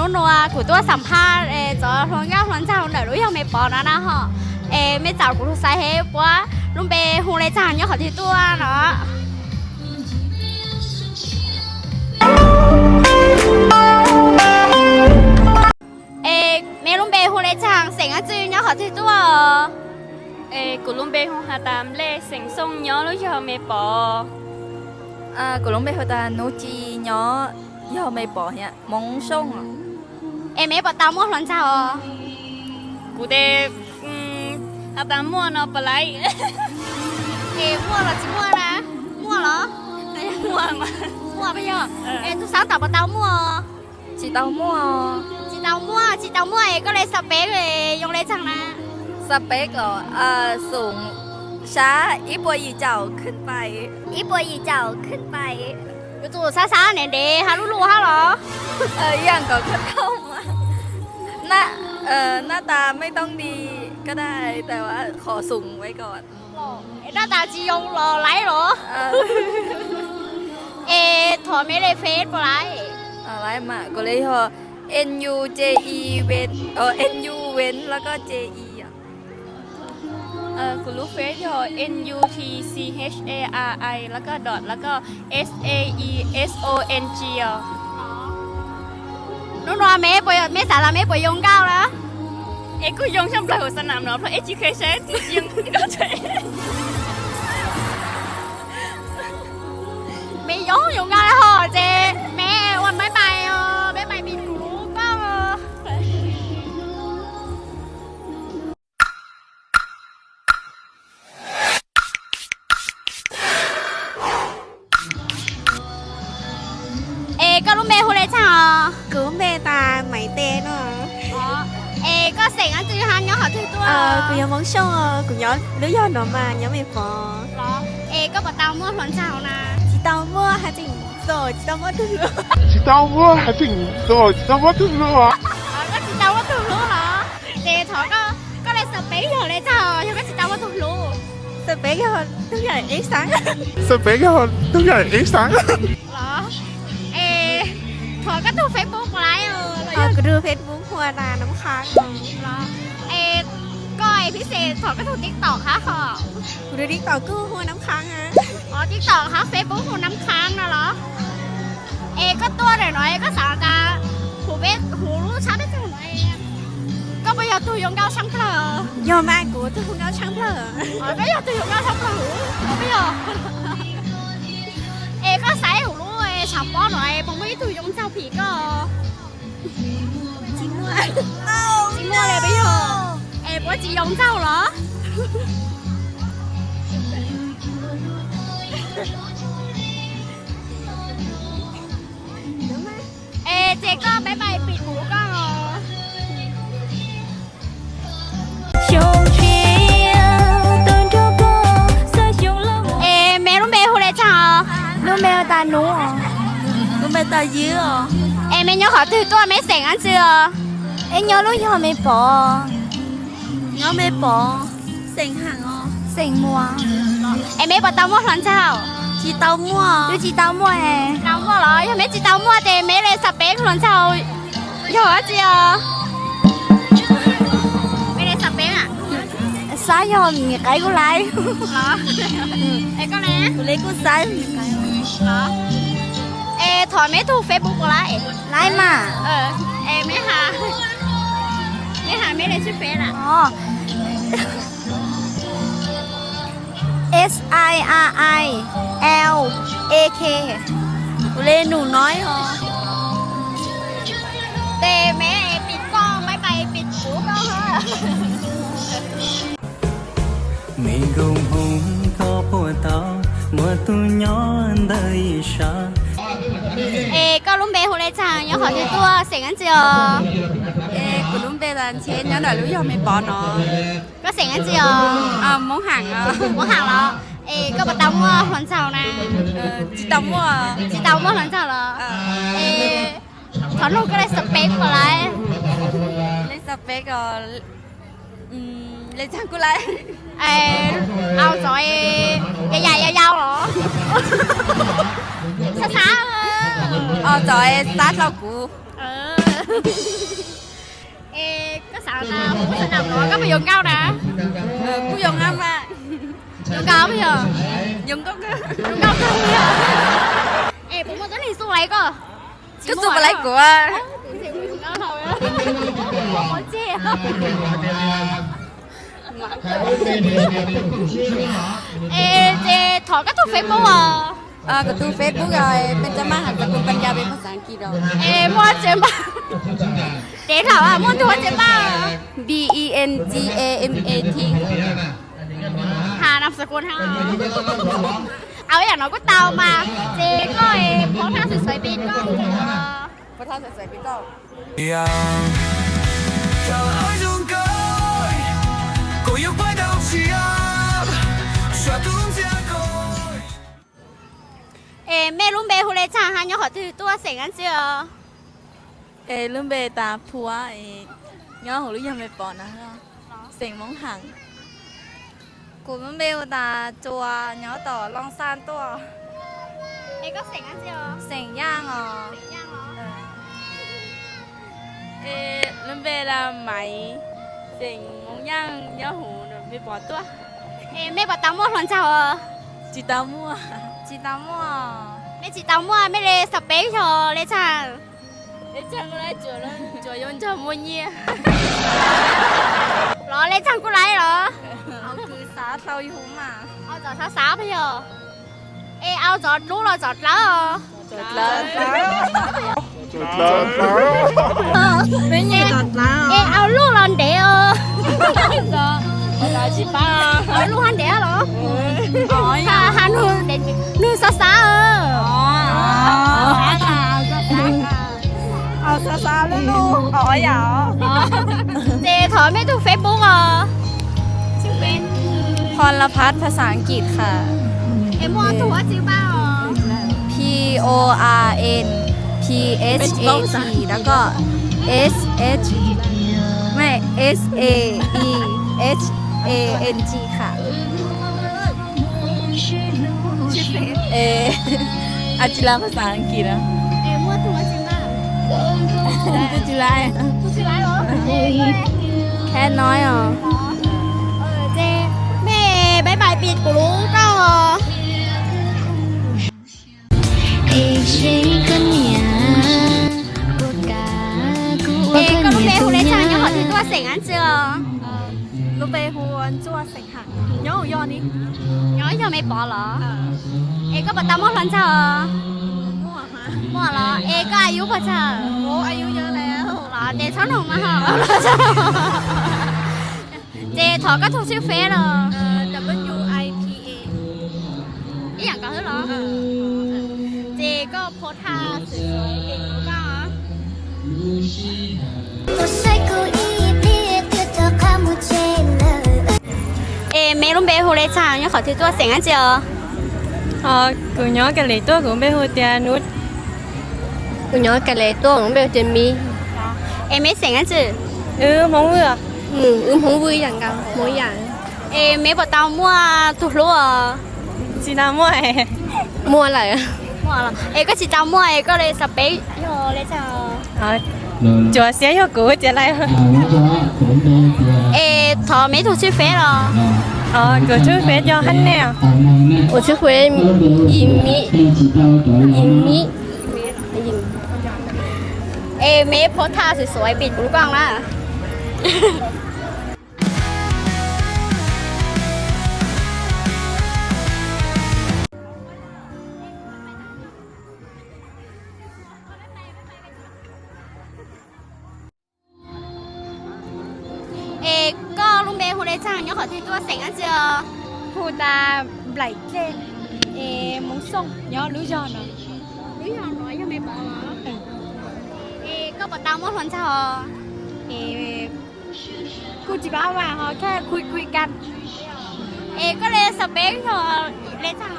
Hnub no kuv tuaj xam phaj txog hluas nkauj hluas nraug ntawm lub yog Me Pov no na ho. Es mej txaus kuv lug xaiv heev, puab lub npe hu le caag, nyob qhov twg tuaj no? Es mej lub npe hu le caag, xeem dlaab tsi, nyob qhov twg tuaj? Es kuv lub npe hu has tas Nplej, xeem Xyooj, nyob lub yog Me Pov. Kuv lub npe hu tas Nuv Ci, nyob yog Me Pov thiab, Moob Xyooj. Es mej puas tau muaj hluas nraug? Kuv tes has tas muaj no puas laib? Es muaj los tsis muaj na? Muaj los? Muaj. Muaj puas yog? Es tug xaab tom puas tau muaj? Tsis tau muaj. Tsis tau muaj, tsis tau muaj es koj le xab peb yoo le caag na? Xab peb los xoom sab ib puas yim caum khwj pais. Ib puas yim caum khwj pais. Yuav tsum sab sab ntev ntev hab lub lub hab los? Ib yam nkaus koj tau mas. Naj tas mej toob di koj dai tas qhov xoom ua kom. Naj tas tsis yoo los laib los? Es thov mej le Face puas laib? Laib mas, kuv le yog N U J I Wen, N U Wen los koj J I. Kuv lub Face yog N U T C H A R I los koj dot los koj S A E S O N G os. Hnub no mej puas, mej xav tas mej puas yoo nkauj na? Es kuv yoo tshaj plaws hauv xab nam no, plhov ej tsis kheev saib tsis yoo nkauj. Mej yoo yoo nkauj hos ces mej ua pab pais os, pab pais pim kuv koj. Es koj lub npe hu le caag os? Kuv lub npe tas Maiv Tes no. Es koj xeem dlaab tsi hab nyob qhov twg tuaj? Kuv yog Moob Xyooj, kuv nyob lub yog no mas nyob Me Pov. Es koj puas tau muaj hluas nraug na? Tsis tau muaj, hab tseem txom tsis tau muaj tug hlub. Tsis tau muaj, hab tseem txom tsis tau muaj tug hlub. Koj tsis tau muaj tug hlub los? Ces thov koj, koj le xab peb yog le caag yog koj tsis tau muaj tug hlub? Xab peb yog tug yam ib xaab. Xab peb yog tug yam ib xaab. Los, es thov koj tug Facebook puas laib? Kuv tug Facebook hu tas Nab Qhaab. Es koj es phib xes thov koj tug TikTok hab hos? Kuv tug TikTok kuj hu Nab Qhaab. Os, TikTok hab Facebook hu Nab Qhaab no los? Es koj tuaj ntawm no koj xaav tas huv peb huv lub tshab peb tug no, koj puas yog tug yoo nkauj tshaaj plawg? Yog mas, kuv tug yoo nkauj tshaaj plawg. Koj yog tug yoo nkauj tshaaj plawg, koj puas yog? Es koj saib huv lub saav pob no puas muaj ib tug yoo nraug phim koj? Tsis muaj. Tsis muaj le puas yog? Es puab tsis yoo nraug los? Es ces koj pab pais pim kuv koj. Es mej lub npe hu le caag? Lub npe tas Nub. Lub npe tas Ywg. Es mej nyob qhov twg tuaj, mej xeem dlaab tsi os? Es nyob lub yog Me Pov. Nyob Me Pov, xeem Haam os. Xeem Muas. Es mej puas tau muaj hluas nraug? Tsis tau muaj. Twb tsis tau muaj. Tsis tau muaj los? Yog mej tsis tau muaj ces mej le xab peb hluas nraug yog dlaab tsi os? Mej le xab peb a? Xab yog mim qaib kuj laib. Es koj le? Kuv le kuj xab. Es thov mej tug Facebook puas laib? Laib mas. Es mej has, mej has mej le tshwj Face na? S I R I L A K. Kuv le Num Noib os. Tes mej pim koj, pab pais pim kuv koj. Es koj lub npe hu le caag, nyob qhov twg tuaj, xeem dlaab tsi os? Es kuv lub npe tas Ncheb, nyob ntawm lub yog Me Pov no. Koj xeem dlaab tsi os? Moob Haam. Moob Haam los? Es koj puas tau muaj hluas nraug na? Tsis tau muaj. Tsis tau muaj hluas nraug los? Es thov nug koj le xab peb puas laib? Le xab peb os, le caag kuj laib. Au, txov yam yau yau los? Xab xab. Au, txov xab dlua kuv. Es koj xav tas kuv xav nrog koj puas yuav nkauj na? Kuj yuav nkauj mas. Yuav nkauj puas yog? Yuav nkauj kawg. Yuav nkauj kawg puas yog? Es puas muaj tuab neeg xub laiv koj? Koj xub puas laiv kuv? Es ces thov koj tus Facebook os. Kuv tus Facebook yog Benjamin Hantxakun Panya ve phas xas Askiv os. Es muaj tsev npaj, dev thaum muaj tus tsev npaj. B E N J A M A T. Has nam xav kun ha. Au ib yam no kuj tau mas. Ces koj pov thaj xwm xaiv pem koj. Pov thaj xwm xaiv pem koj. Es mej lub npe hu le caag hab nyob qhov twg tuaj xeem dlaab tsi os? Es lub npe tas Phua, nyob huv lub yog Mej Pov na, xeem Moob Haam. Kuv lub npe hu tas Tsua, nyob tom Loob Xaj tuaj. Es koj xeem dlaab tsi os? Xeem Yaaj os. Es lub npe tas Maiv, xeem Moob Yaaj nyob huv Mej Pov tuaj. Es mej puas tau muaj hluas nraug os? Tsis tau muaj. Tsis tau muaj. Mej tsis tau muaj mej le xav peb yog le caag? Los le caag kuj laib los? Au, xav xav puas yog? Es au tsov dlub los tsov dlawb os? Es au luj los ntev os? Au luj hab ntev los? Has nug xav xav. Ces thov mej tug Facebook os. Pon La Phav phas xas Askiv has. Es muaj tug huab tsi npaj os? P O R N P H A T แล้วก็ S H ไม่ S A E H A N G ค่ะ เออ เอาจิลาภาษาอังกฤษนะ Tôi chỉ là แค่น้อยอ๋อ Ces mej bye bye pem kuv lub koj os. Es koj lub npe hu le caag nyob qhov twg tuaj xeem dlaab tsi os? Lub npe hu Ntsuaj xeem Ham, nyob yog ni, nyob yog Mej Pov los? Es koj puas tau muaj hluas nraug? Muaj los. Es koj a yub puas tsawg? Los ces txhob noog mas ho. Ces thov koj tug tshwj feb los? Ib yaam kawg los? Ces koj pov thaj xwm xaiv pem kuv koj. Es mej lub npe hu le caag nyob qhov twg tuaj xeem dlaab tsi os? Kuv nyob Kaim Lim tuaj, kuv npe hu tias Nub. Kuv nyob Kaim Lim tuaj, kuv npe hu tias Mib. Es mej xeem dlaab tsi? Wb Hmoob Vwj. Wb Hmoob Vwj yaam nkaus, Hmoob yaam. Es mej puas tau muaj tug hlub os? Tsis tau muaj. Muaj lawm. Es koj tsis tau muaj es koj le xav peb yog le caag? Tsuav xiab yog kuv ces lawm. Es thov mej tug tshwj feb los? Kuv tshwj feb yog Hab Naj. Kuv tshwj feb Yim Mib. Yim Mib. Es mej pov thaj xwm xaiv pem kuv lub koj na. Es koj lub npe hu le caag nyob qhov twg tuaj xeem dlaab tsi os? Hu tas Nplaim Dlej, es Hmoob Xyooj, nyob lub zog no. Lub zog no yog Mej Pov los? Es koj puas tau muaj hluas nraug? Es kuj tsis paub mas ho khaj khuj khuj kab. Es koj le xav peb yog le caag?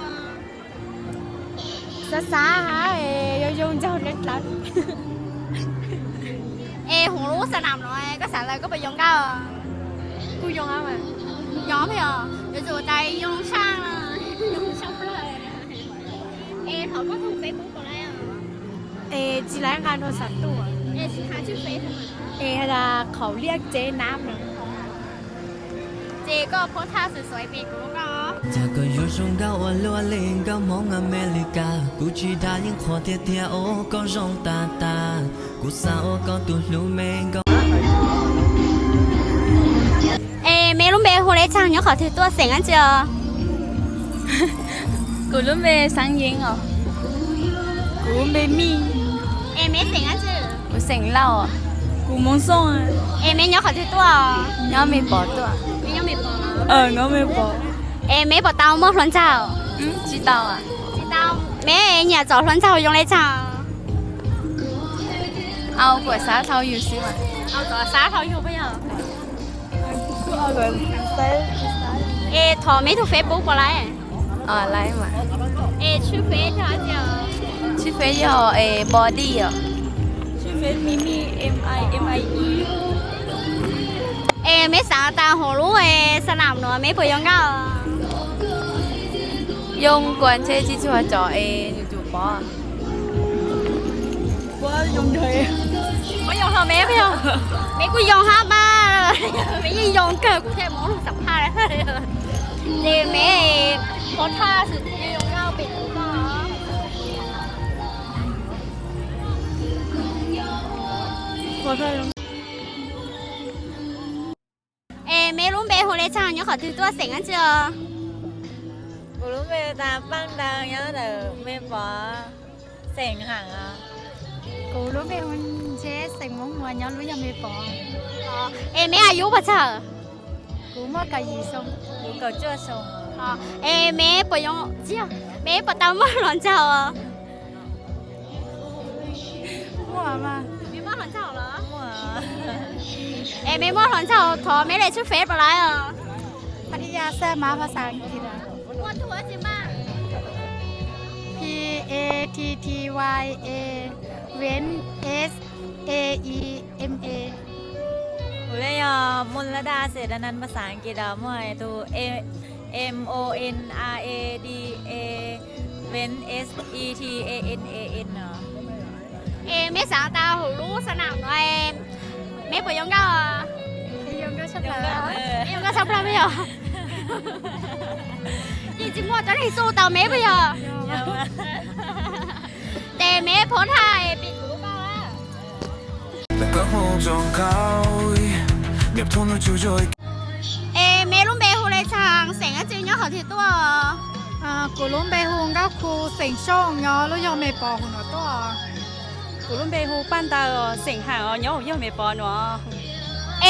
Xav xav hab yoo yoo nraug dlawb. Es huv lub xa nam no koj xav lawm koj puas yoo nkauj? Kuj yoo, yoo peb os, yuav tsum tas yoo saj, yoo saj. Es thov koj tug Facebook puas laib? Es tsis laib nqa nrug xav tuaj. Es has tas qhaum liab tsev nab no. Ces koj phua thaj xwm xuav pem kuv lub nkauj. Cas koj yuav zoo nkauj ua luaj li, nkauj Hmoob Amelikas, kuv tsis dag yeej qhuas tiag tiag os, koj zoo tas tas, kuv xav ua koj tus hlub me nkauj. Es me lub npe hu le caag, nyob qhov twg tuaj, xeem dab tsi os? Kuv lub npe Xeev Yeev os. Kuv lub npe Mij. Es me xeem dab tsi? Kuv xeem Lauj. Kuv Hmoob Xyooj. Es me nyob qhov twg tuaj? Nyob Me Pov tuaj. Nyob Me Pov. Es me puas tau muaj hluas nraug? Tsis tau. Tsis tau. Me nyiam txov hluas nraug zoo le caag? Au kom xav dhau yug xwb mas. Au kom xav dhau yug puas yog? Es thov me tug Facebook puas laiv? Laiv mas. Es tshwj Face yog dab tsi? Tshwj Face yog Body os. Tshwj Face Mij Mij, M I M I E. Es me xaav tas hauv lub xab nam nuav me puas yoo nkauj? Yoo kuas ntshe tsis tshua cov es yus tsum pov. Puab yoo hlo me puas yog? Me kuj yoo hab mas, me yeej yoo kawg, kuv thiaj muab lug xam phaj. Ces me pov thaj xwm txwv yoo nkauj pem kuv koj. Es me lub npe hu le caag, nyob qhov twg tuaj, xeem dab tsi os? Kuv lub npe tas Paaj Ntaw, nyob ntawm Me Pov, xeem Haam os. Kuv lub npe hu Ntse, xeem Moob Muas, nyob lub yog Me Pov. Es me a yub puas tsawg? Kuv muaj kaum yim xyoo. Kuv kaum cuaj xyoo. Es me puas yoo, tsis yog, me puas tau muaj hluas nraug? Muaj mas. Me muaj hluas nraug los? Muaj. Es me muaj hluas nraug thov me le tshwj Face puas laiv os? Pattaya Xab Mav phas xas Ankit. Muaj tug dab tsi mas? P A T T Y A, Wen, S A E M A. Kuv le yog Muaj Laj Daj Xes Daj Nan phas xas Ankit os, muaj tug M O N R A D A, Wen, S E T A N A N os. Es me xaav tas hauv lub xab nam nuav me puas yoo nkauj? Yoo nkauj tshaj plaws puas yog? Yeej tsis muaj cov neeg xu tau me puas yog? Ces me pov thaj pem kuv lub nkauj. Es me lub npe hu le caag, xeem dab tsi, nyob qhov twg tuaj? Kuv lub npe hu Nkauj Khu, xeem Xyooj, nyob lub yog Me Pov huv nuav tuaj. Kuv lub npe hu Paaj Ntaw, xeem Haam os, nyob huv yog Me Pov nuav.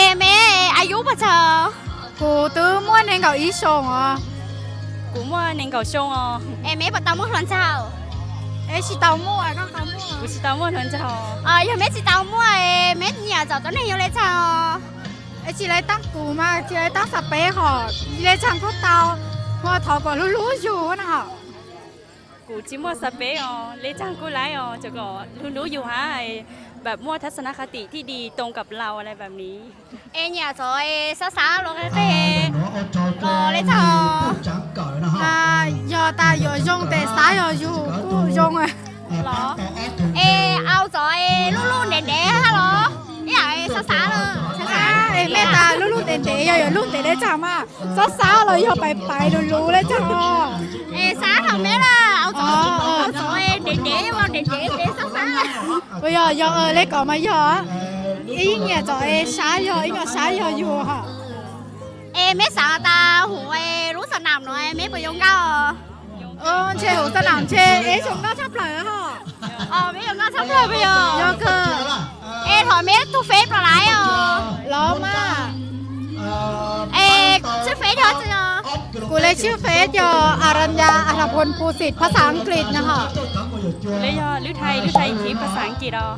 Es me a yub puas tsawg? Kuv twb muaj nees nkaum ib xyoos os. Kuv muaj nees nkaum xyoo os. Es me puas tau muaj hluas nraug? Es tsis tau muaj. Kuv tsis tau muaj hluas nraug. Yog me tsis tau muaj, me nyiam txom cov neeg yog le caag? Es tsis le taab kuv mas tsis le taab xav peb hom, le caag kuj tau, hu thov kom hlub hlub yug na hom. Kuv tsis muaj xav peb os, le caag kuj laib os, tsuas kom hlub hlub yug hab,แบบมั่วทัศนคติที่ดีตรงกับเราอะไรแบบนี้. Es nyiam txov xab xab los tej los le caag? Yog tas yuav zoo tes xab yog yug kuj zoo. Es au txov luj luj ntev ntev hab los ib yam xab xab los? Xab xab es me tas luj luj ntev ntev, yog yuav luj ntev le caag mas xab xab los yog pais pais luv luv le caag os? Es xab thaum me lawm, au txov ntev ntev, ntev ntev ces xab xab. Puas yog? Yog le kom mas yog, ib nyiam txov es sab yog, ib nyuag sab yog yug hom. Es me xaav tas huv lub xab nam nuav me puas yoo nkauj? Ntshe huv xab nam ntshe es zoo nkauj tshaj plaws hom. Me zoo nkauj tshaj plaws puas yog? Yog kawg. Es thov me tug Face puas laib os? Los mas. Es tshwj Face yog tsi os? Kuv le tshwj Face yog Aranya Athapon Phusit ภาษาอังกฤษ na hom. Le yog lub thai, lub thai thib ภาษาอังกฤษ os.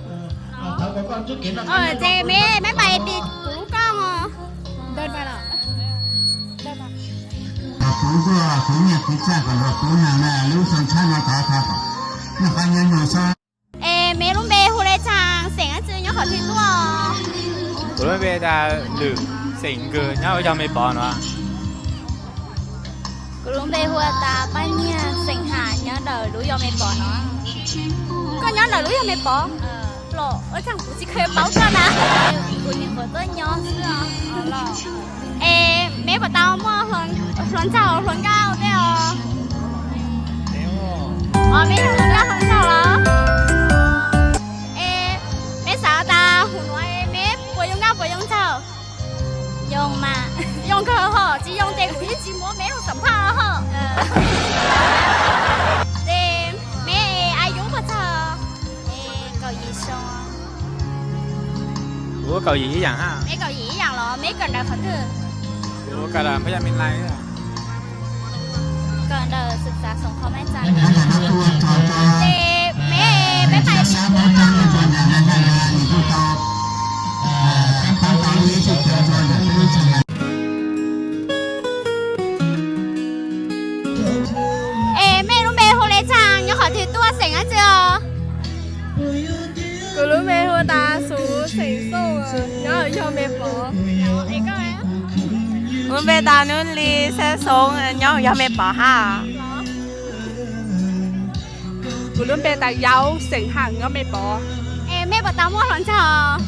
Ces me, me pais pem kuv lub nkauj os. Kuv tuaj, kuv nyiam kuv txaj kom luag kuv na, lub xyoo tshab no tov tag, noj qab nyob zoo xwb. Es me lub npe hu le caag, xeem dab tsi, nyob qhov twg tuaj? Kuv lub npe tas Lwm, xeem Nkws, nyob yog Me Pov no. Kuv lub npe hu tas Paj Nyiaj, xeem Ham, nyob ntawm lub yog Me Pov no. Koj nyob ntawm lub yog Me Pov? Los ua tsaug kuv tsis kheev paub koj na. Kuv nyuam qhuav tuaj nyob xwb os. Es meb puas tau muaj hluas nraug hluas nkauj tej os? Os, meb yog hluas nkauj hluas nraug los? Es meb xav tas hum nuav meb puas yoo nkauj puas yoo nraug? Yoo mas. Yoo kawg hos, tsis yoo ces kuv yeej tsis muab meb lug xam phaj hos. Ces meb a yub puas txog? Kaum yim xyoo. Kuv kaum yim ib yaam hab. Meb kaum yim ib yaam los meb kawm ntawv qhov twg? Kuv kawm ntawv Phab Yaj Min Lais. Kawm ntawv xwm txav xoom kho maj txas. Ces meb, peb pais. Es mej lub npe hu le caag, nyob qhov twg tuaj, xeem dlaab tsi os? Kuv lub npe hu tas Xuv, xeem Xyooj, nyob Yog Me Pov. Kuv lub npe tas Nub Li, xeem Xyooj, nyob Yog Me Pov hab. Kuv lub npe tas Yauv, xeem Haam, nyob Me Pov. Es mej puas tau muaj hluas nraug?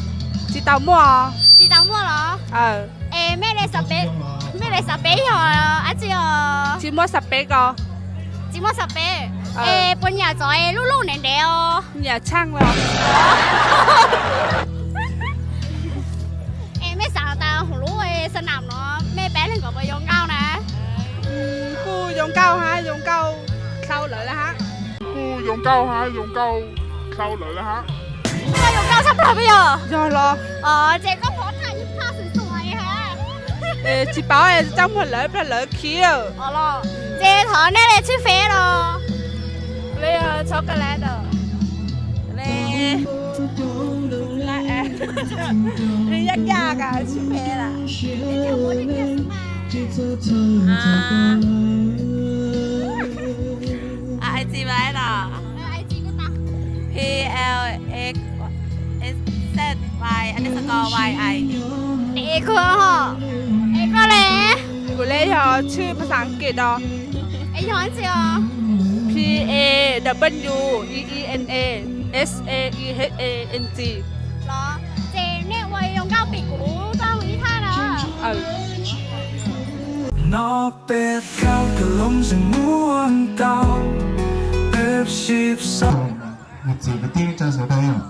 Tsis tau muaj. Tsis tau muaj los? Es mej le xav peb, mej le xav peb yog dlaab tsi os? Tsis muaj xav peb ko. Tsis muaj xav peb. Es puas nyiam txov es luj luj ntev ntev os? Nyiam tshaaj los. Es mej xaav tas huv lub xa nam no mej pab leeg kom puas yoo nkauj na? Kuj yoo nkauj hab, yoo nkauj dlhau lawv le hab. Kuj yoo nkauj hab, yoo nkauj dlhau lawv le hab. Koj yoo nkauj tshaj plawg puas yog? Yog los. Ces koj pov thaj ib phaj xwm xuam hab. Tsis paub, coj muag lawv plawg lawv khiv. Ces thov nej le tswb feb los? Le, txhob ka la tawm. Le, le yaj kaj ka tswb feb lawm. Ig los? P L X Z Y underscore Y I. Dev kawg hos. Es koj le? Kuv le yog tshwj phas xas Askiv no. Es yog dlaab tsi os? P A W E E N A S A E H A N G. Los, ces nej ua zoo nkauj pim kuv tau ib thaj na. No peb kab ka lom zeem muaj ntau, peb sib sau. Niam txiv kwv tij neej tsa sawv daws yom,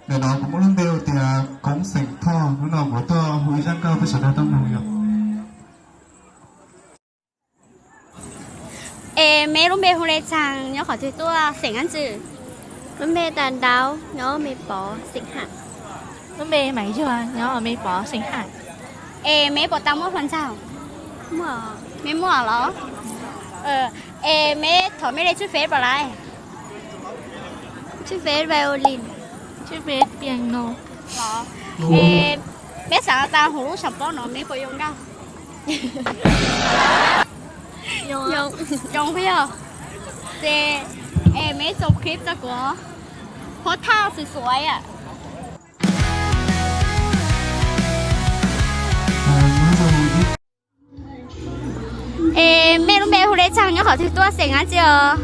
ntawm no kuv muaj lub npe hu tias Koob xeem Thoj, hnub no kuv tuaj hu ib zaj nkauj peb sawv daws tau mloog yom. Es meb lub npe hu le caag, nyob qhov twg tuaj, xeem dlaab tsi? Lub npe tas Ntaub, nyob Me Pov, xeem Ham. Lub npe Maiv Yuag, nyob Me Pov, xeem Ham. Es meb puas tau muaj hluas nraug? Meb muaj los? Es meb thov mej le tswb feb pam lais? Tswb feb violin. Tswb feb piano. Es meb xaav tas huv lub saam pob no meb puas yoo nkauj? Yoo puas yog? Ces es meb tso clip rau kuv, pob thaj xwm xuam yom. Es mej lub npe hu le caag, nyob qhov twg tuaj, xeem dlaab tsi os?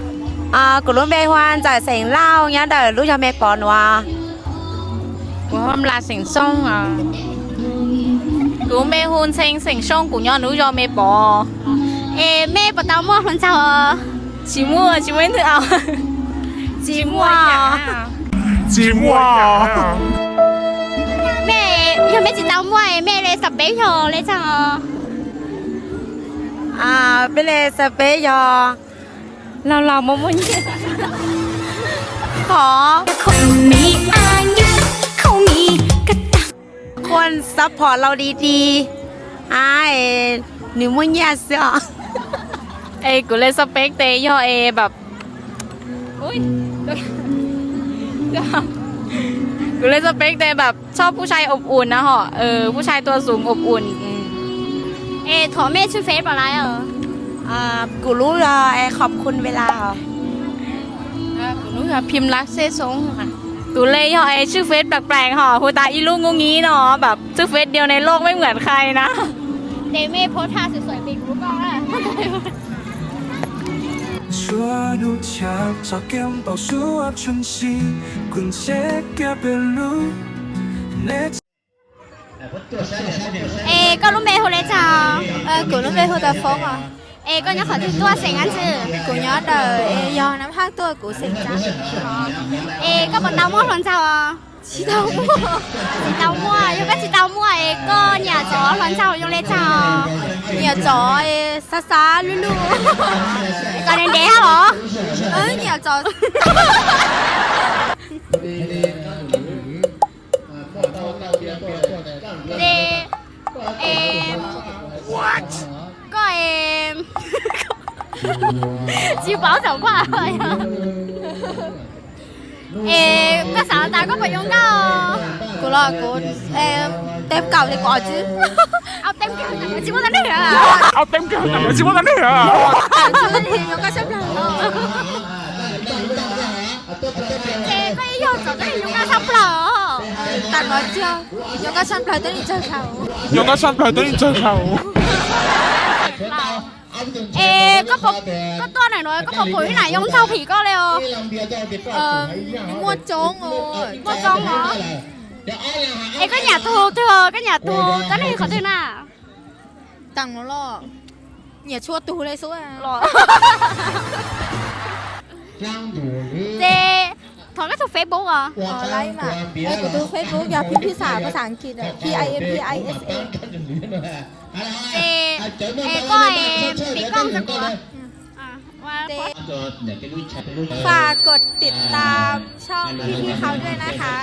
Kuv lub npe hu ua Ntxawm, xeem Lauj, nyob ntawm lub Yog Me Pov nuav. Kuv hu Nplas, xeem Xyooj. Kuv lub npe hu Ntxhee, xeem Xyooj, kuv nyob lub Yog Me Pov. Es mej puas tau muaj hluas nraug? Tsis muaj, tsis muaj ib tug au. Tsis muaj. Tsis muaj. Mej, yog mej tsis tau muaj, mej le xav peb yog le caag os? Peb le xav peb yog laug laug muaj muaj nyiaj, qhov khuam support laug di di, a, nws muaj nyiaj xwb os. Es kuv le xav peb tes yog es npam, kuv le xav peb tes npam choj puj sai ob um na hom, puj sai tua zoov ob um. Es thov mej tswb feb pam lais os? Kuv lub yog es khov khun ve las os. Kuv lub yog phim lab xej xoob. Kuv le yog es tswb feb plam plam hom, hu tas ib lub ngu nyi no, npam tswb feb diav ne loj mej muam qhai na. Tes mej pob thaj xwm xuam pim kuv lub koj. Es koj lub npe hu li cas? Kuv lub npe hu Tau Foob os. Es koj nyob qhov twg tuaj xeem dab tsi? Kuv nyob ntawm, yog Nab Haj tuaj kuv xeem Tsab. Es koj puas tau muaj hluas nraug os? Tsis tau muaj. Tsis tau muaj, yog koj tsis tau muaj es koj nyiam tsov hluas nraug zoo li cas? Nyiam tsov xav xav luj luj. Tsov ntev ntev los? Nyiam tsov. Ces, es, koj es, tsis paub txaus koj. Es koj xav tas koj puas zoo nkauj? Kuv los kuv, tej kaum ces kuv ob txwb. Tsis muaj tau neeg. Tsis muaj tau neeg. Zoo nkauj tshaj plaws. Ces koj yeej yog tsov twb zoo nkauj tshaj plaws. Tas no, zoo nkauj tshaj plaws twb yeej tsawg dhau. Zoo nkauj tshaj plaws twb yeej tsawg dhau. Es koj, koj tuaj ntawm no koj puas pom ib nam yoo nraug phim koj li os? Muaj coob, muaj coob os. Es koj nyiam tus twg, koj nyiam tus tib neeg qhov twg na? Tas no los nyiam txhua tus li xwb. Ces thov koj tus Facebook os. Kuv tus Facebook yog Pim Phis Xam, phas xas Ankis, P I M P I S A. Ces, es koj, es pim koj rau kuv.ฝากกดติดตามช่องพี่ๆเขาด้วยนะคะ